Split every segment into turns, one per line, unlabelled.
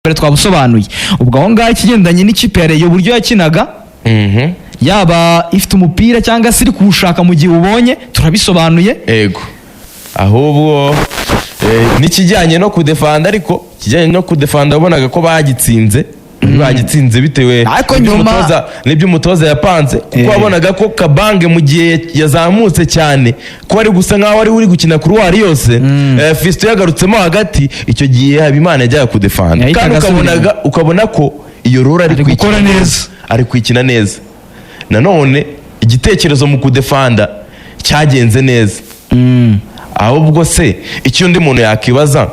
Mbere twabusobanuye. Ubwo aho ngaho, ikigendanye n'ikipe ya Rayon, uburyo yakinaga, yaba ifite umupira cyangwa se iri kuwushaka mu gihe ubonye, turabisobanuye.
Ego, ahubwo n'ikijyanye no kudefanda, ariko ikijyanye no kudefanda wabonaga ko bagitsinze bitewe
Ariko
n'ibyo n'ibyo umutoza yapanze, kuko wabonaga ko Kabange mu gihe yazamutse cyane, ko ari gusa nkaho ari uri gukina couloir yose, Fiston yagarutsemo hagati. Icyo gihe Habimana yajyaga kudefanda
Yahitaga
kandi
asubira.
Ukabona ko iyo role ari
Ari gukora
kuyikina
neza.
Ari kuyikina neza. Nanone igitekerezo mu kudefanda cyagenze neza. Ahubwo se icyo undi muntu yakibaza,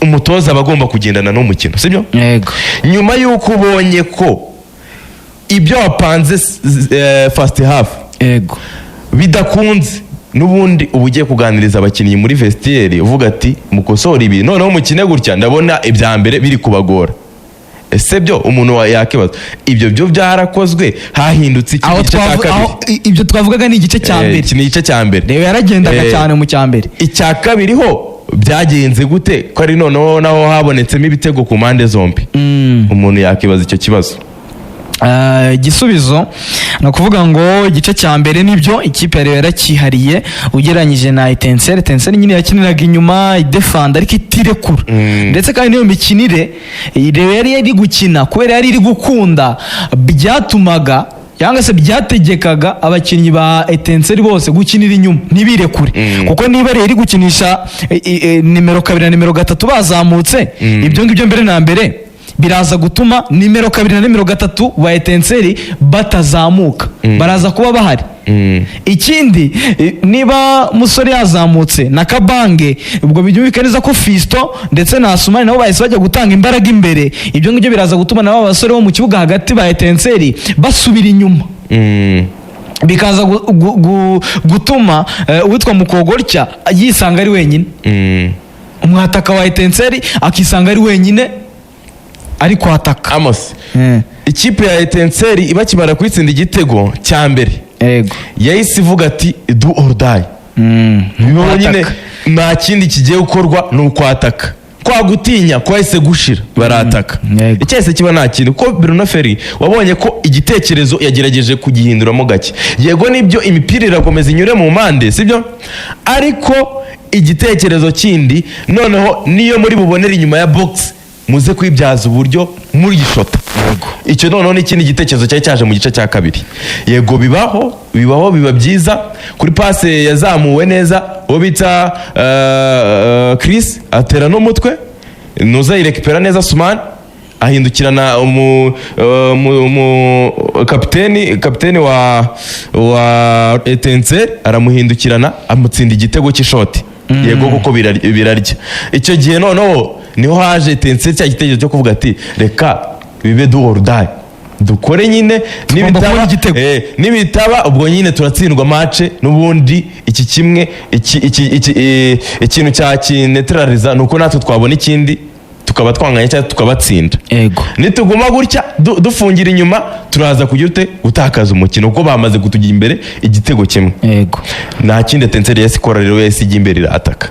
umutoza aba agomba kugendana n'umukino, sibyo?
Yego.
Nyuma y'uko ubonye ko ibyo wapanze first half bidakunze, n'ubundi uba ugiye kuganiriza abakinnyi muri vestiaire, uvuga ati: "Mukosore ibi, noneho mukine gutya, ndabona ibya mbere biri kubagora." Ese byo umuntu yakibaza, ibyo byo byarakozwe? Hahindutse iki
Aho
mu gice cya kabiri?
Aho ibyo twavugaga ni igice cya mbere.
Iki ni igice cya mbere.
Rayon yaragendaga cyane mu cya mbere.
Icya kabiri ho byagenze gute, ko ari noneho naho habonetsemo ibitego ku mpande zombi? Umuntu yakibaza icyo kibazo.
Igisubizo ni ukuvuga ngo igice cya mbere nibyo, ikipe ya Rayon yaracyihariye ugereranyije na Etincelle. Etincelle nyine yakiniraga inyuma idefanda ariko itirekura. Ndetse kandi n'iyo mikinire Rayon yari iri gukina, kubera yari iri gukunda, byatumaga cyangwa se byategekaga abakinnyi ba Etincelle bose gukinira inyuma ntibirekure. Kuko niba Rayon iri gukinisha nimero 2 na nimero 3 bazamutse, ibyo ngibyo mbere na mbere biraza gutuma nimero 2 na nimero 3 ba Etincelle batazamuka, baraza kuba bahari. Ikindi, niba Musore yazamutse na Kabange, ubwo byumvikana neza ko Fiston ndetse na Asumani nabo bahise bajya gutanga imbaraga imbere. Ibyo ngibyo biraza gutuma nabo basore bo mu kibuga hagati ba Etincelle basubira inyuma, bikaza gutuma uwitwa Mukogorya yisanga ari wenyine, umwataka wa Etincelle akisanga ari wenyine ari kwataka.
Amos, ikipe ya Etincelle ibakimara kuyitsinda igitego cya mbere, yahise ivuga ati: "Do or die." Bibaho nyine, nta kindi kigiye gukorwa, ni ukwataka. Kwa gutinya kwahise gushira, barataka. Icyahise kiba nta kintu, kuko Bruno Ferry wabonye ko igitekerezo yagerageje kugihinduramo gake. Yego nibyo, imipira irakomeza inyure mu mpande, sibyo? Ariko igitekerezo kindi noneho niyo muri bubonere inyuma ya box, muze kwibyaza uburyo murishota. Icyo noneho ni ikindi gitekerezo cyari cyaje mu gice cya kabiri. Yego bibaho, bibaho, biba byiza kuri passe yazamuwe neza, uwo bita Chris atera n'umutwe, nuza yirekipera neza Sumani, ahindukirana umu kapiteni wa Etincelle, aramuhindukirana amutsinda igitego cy'ishoti. Yego kuko birarya. Icyo gihe noneho niho haje Etincelle cya gitekerezo cyo kuvuga ati: "Reka bibe do or die, dukore nyine."
Tugomba kubona igitego.
Nibitaba ubwo nyine turatsindwa match n'ubundi. Iki kimwe iki ikintu cya kinetraliza ni uko natwe twabona ikindi, tukaba twanganya cyangwa tukabatsinda. Nituguma gutya dufungira inyuma, turaza kugira ute? Gutakaza umukino, kuko bamaze kutujya imbere igitego kimwe. Nta kindi Etincelle yahise ikora rero, yahise ijya imbere irataka.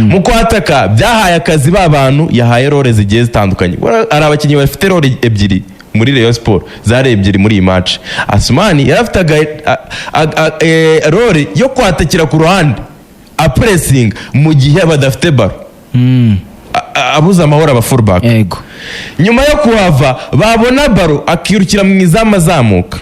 Mu kwataka byahaye akazi ba bantu yahaye role zigiye zitandukanye. Hari abakinnyi bafite role ebyiri muri Rayon Sport, zari ebyiri muri iyi match. Asumani yari afite role yo kwatakira ku ruhande, apressinga mu gihe badafite ballon, abuza amahoro aba fullback. Nyuma yo kuhava, babona ballon akirukira mu izamu azamuka.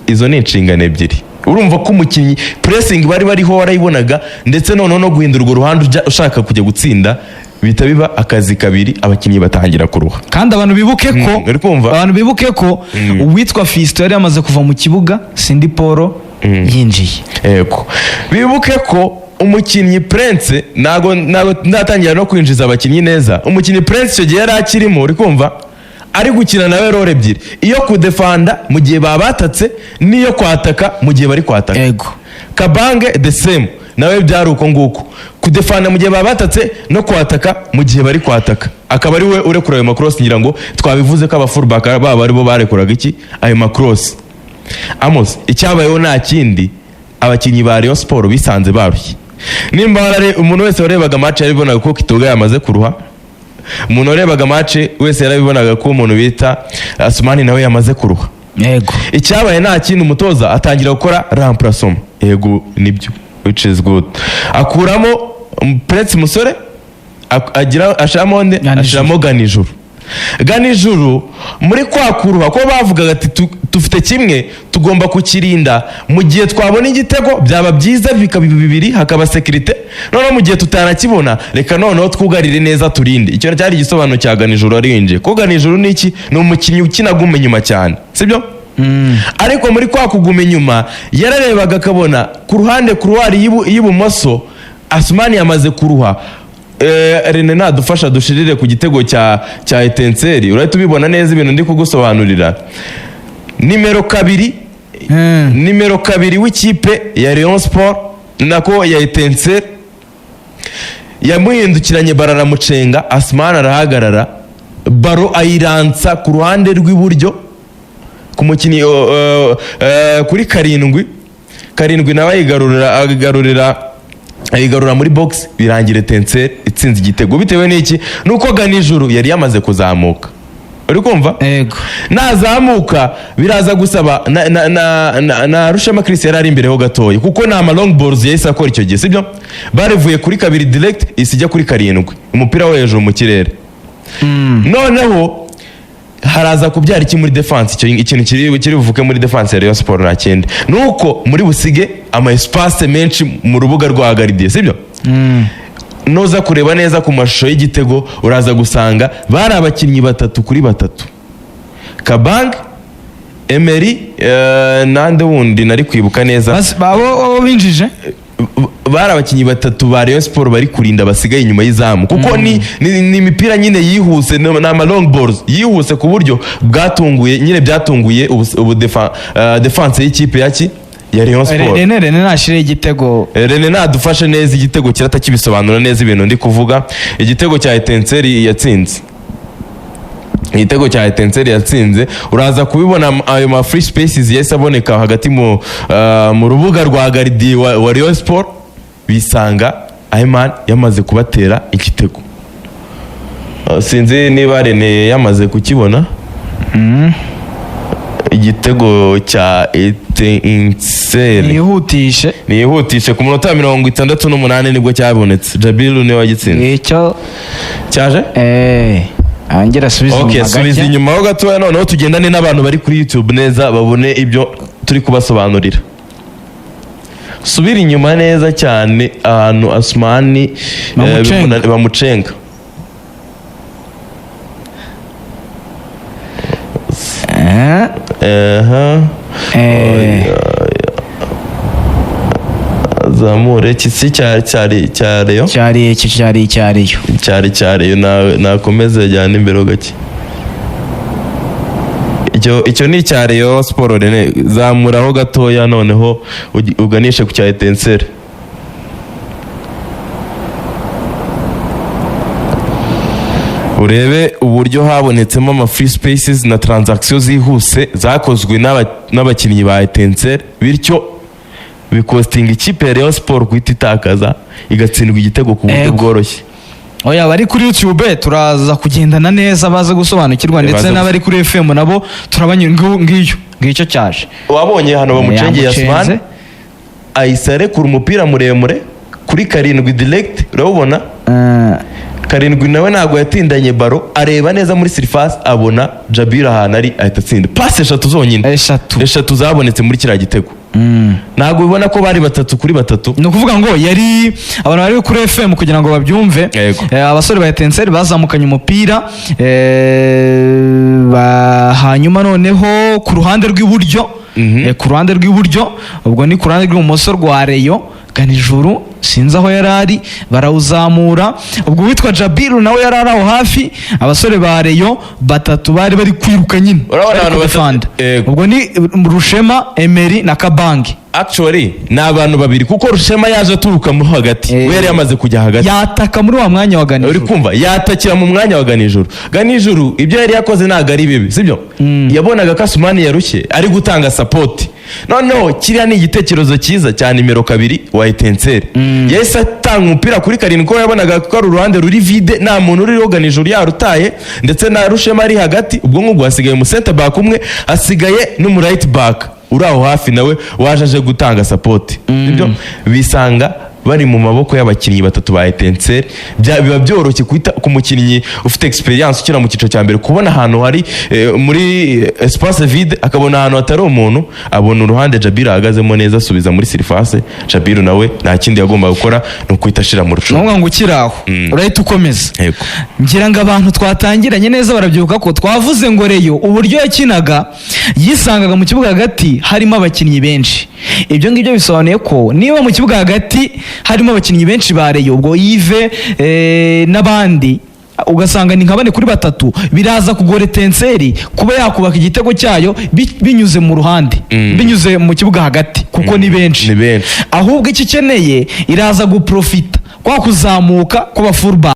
Izo ni inshingano ebyiri. Urumva ko umukinnyi pressing bari bariho warayibonaga, ndetse noneho no guhindura urwo ruhande ujya ushaka kujya gutsinda, bihita biba akazi kabiri, abakinnyi batangira kuruha.
Kandi abantu bibuke ko
Uri kumva?
Abantu bibuke ko uwitwa Fiston yari yamaze kuva mu kibuga, Sindi Paul yinjiye.
Yego, bibuke ko umukinnyi Prince, ntago ndatangira no kwinjiza abakinnyi neza, umukinnyi Prince icyo gihe yari akirimo, uri kumva, ari gukina nawe role ebyiri: iyo kudefanda mu gihe babatatse n'iyo kwataka mu gihe bari kwataka. Kabange the same, nawe byari uko nguko, kudefanda mu gihe babatatse no kwataka mu gihe bari kwataka, akaba ari we urekura ayo macross. Ngira ngo twabivuze ko abafullback baba aribo barekuraga iki, ayo macross. Amos, icyabayeho nta kindi, abakinnyi ba Rayon Sport bisanze barushye. Nimba umuntu wese warebaga match yabibonaga ko Kitoga yamaze kuruha. Umuntu warebaga match wese yarabibonaga ko umuntu bita Asumani nawe yamaze kuruha. Icyabaye nta kindi, umutoza atangira gukora remplacement. Yego, nibyo, which is good. Akuramo Prince Musore, agira ashiramo nde?
Ganijuru.
Ashiramo Ganijuru. Ganijuru muri kwa kuruha ko bavugaga ati "Dufite kimwe tugomba kukirinda, mu gihe twabona igitego byaba byiza bikaba 2, hakaba sécurité, noneho mu gihe tutanakibona reka noneho twugarire neza turinde." Icyo cyari igisobanuro cya Ganijuru wari winjiye, ko Ganijuru ni iki? Ni umukinnyi ukina aguma inyuma cyane, sibyo? Ariko muri kwa kuguma inyuma yararebaga akabona ku ruhande couloir y'ibumoso Asumani yamaze kuruha. Rene nadufasha dushirire ku gitego cya Etincelles, urahita ubibona neza ibintu ndi kugusobanurira. Nimero 2, nimero 2 w'ikipe ya Rayon Sport, nako ya Etincelles, yamuhindukiranye, bararamucenga, Asumani arahagarara, ballon ayiransa ku ruhande rw'iburyo ku mukinnyi kuri 7. 7 nawe ayigarurira, ayigarura muri box, birangira Etincelles itsinze igitego. Bitewe n'iki? Nuko Ganijuru yari yamaze kuzamuka, uri kumva?
Yego.
Nazamuka biraza gusaba na Rushema Chris yari ari imbere ho gatoya, kuko ni ama long balls yahise akora icyo gihe, sibyo? Barevuye kuri 2 direct isi ijya kuri 7, umupira wo hejuru mu kirere. Noneho haraza kubyara iki muri defense? Icyo ikintu kiri buvuke muri defense ya Rayon Sport nta kindi, nuko muri busige ama espace menshi mu rubuga rwa gardien, sibyo? Nuza kureba neza ku mashusho y'igitego uraza gusanga bari abakinnyi batatu kuri batatu, Kabang, Emery, nande wundi nari kwibuka neza.
Abo binjije.
Bari abakinnyi batatu ba Rayon Sport bari kurinda basigaye inyuma y'izamu, kuko ni imipira nyine yihuse, ni ama long balls yihuse ku buryo bwatunguye nyine, byatunguye ubu defense y'ikipe ya Rayon Sport.
Rene nashyire igitego.
Rene nadufashe neza, igitego kirata kibisobanura neza ibintu ndi kuvuga. Igitego cya Etincelles yatsinze, igitego cya Etincelles yatsinze, uraza kubibona ayo ma free spaces yahise aboneka hagati mu rubuga rwa gardien wa Rayon Sport, bisanga Ayman yamaze kubatera igitego. Sinzi niba Rene yamaze kukibona, igitego cya Etincelles.
Nihutishe.
Nihutishe, ku munota wa 68 nibwo cyabonetse, Jabiru niwe wagitsinze.
Icyo
Cyaje.
Angera asubize
Okay,
inyuma
subiza
gake.
inyuma ho gatoya, noneho tugendane n'abantu bari kuri YouTube neza babone ibyo turi kubasobanurira. Subira inyuma neza cyane ahantu Asumani
Bamucenga.
bamucenga. Aha. Zamure kisi cyari cya Rayon.
Cyari iki? Cyari icyariyo.
Cyari cya Rayon, nakomeze ajyane imbere ho gake. Icyo ni icya Rayon Sport. Rene, zamuraho gatoya, noneho uganishe ku cya Etincelles. Urebe uburyo habonetsemo ama free spaces na transaction zihuse zakozwe n'abakinnyi ba Etincelles, bityo bikostinga ikipe ya Rayon Sport guhita itakaza, igatsindwa igitego ku buryo bworoshye.
Oya, abari kuri YouTube turaza kugendana neza baze gusobanukirwa, ndetse
Baze
n'abari kuri FM nabo turabanyura. Ngiyo ngicyo cyaje.
Wabonye hano bamucengeye?
Yamucenze.
Asman ahise arekura umupira muremure kuri 7 direct, urawubona? 7 nawe ntabwo yatindanye ballon, areba neza muri surface abona Jabir ahantu ari, ahita atsinda. Passe eshatu zonyine.
Eshatu.
Eshatu zabonetse muri kiriya gitego. Ntabwo ubibona ko bari batatu kuri batatu?
Ni ukuvuga ngo yari abantu bari kuri FM kugira ngo babyumve. Abasore ba Etincelles bazamukanye umupira, hanyuma noneho ku ruhande rw'iburyo, ku ruhande rw'iburyo, ubwo ni ku ruhande rw'ibumoso rwa Rayon, Ganijuru sinzi aho yari ari, barawuzamura. Ubwo uwitwa Jabiru nawe yari ari aho hafi. Abasore ba Rayon batatu bari bari kwiruka nyine,
Urabona
bari
abantu batatu-
kudefanda. Ubwo ni Rushema, Emery na Kabange.
Actually ni abantu babiri, kuko Rushema yaje aturuka mo hagati. We yari yamaze kujya hagati.
Yataka muri wa mwanya wa
Uri
Ganijuru.
kumva, yatakira mu mwanya wa Ganijuru. Ganijuru ibyo yari yakoze ntabwo ari bibi, sibyo? Yabonaga ko Asumani yarushye, ari gutanga support. Noneho kiriya ni igitekerezo cyiza cya nimero 2 wa Etincelles. Yahise atanga umupira kuri 7, ko yabonaga ko ari uruhande ruri vide, nta muntu uri roganije, yarutaye, ndetse na Rushema ari hagati. Ubwo ngubwo hasigaye umu center back umwe, hasigaye n'umu right back uri aho hafi nawe waje aje gutanga support. Ibyo bisanga bari mu maboko y'abakinnyi batatu ba Etincelles. Biba byoroshye guhita ku mukinnyi ufite experience ukina mu cyiciro cya mbere kubona ahantu hari muri espace vide, akabona ahantu hatari umuntu, abona uruhande Jabir ahagazemo neza, asubiza muri surface. Jabir nawe nta kindi yagombaga gukora, ni ukuhita ashira mu
Ni
rucuru.
ukuvuga ngo ukiri aho urahita ukomeza.
Yego.
Ngira ngo abantu twatangiranye neza barabyibuka ko twavuze ngo Rayon uburyo yakinaga yisangaga mu kibuga hagati harimo abakinnyi benshi. Ibyo ngibyo bisobanuye ko niba mu kibuga hagati harimo abakinnyi benshi ba Rayon, ubwo Yves n'abandi, ugasanga ni nka bane kuri batatu, biraza kugora Etincelles kuba yakubaka igitego cyayo binyuze mu ruhande, binyuze mu kibuga hagati, kuko ni benshi.
Ni benshi.
Ahubwo icyo ikeneye, iraza guprofita kwa kuzamuka kw'aba fullback.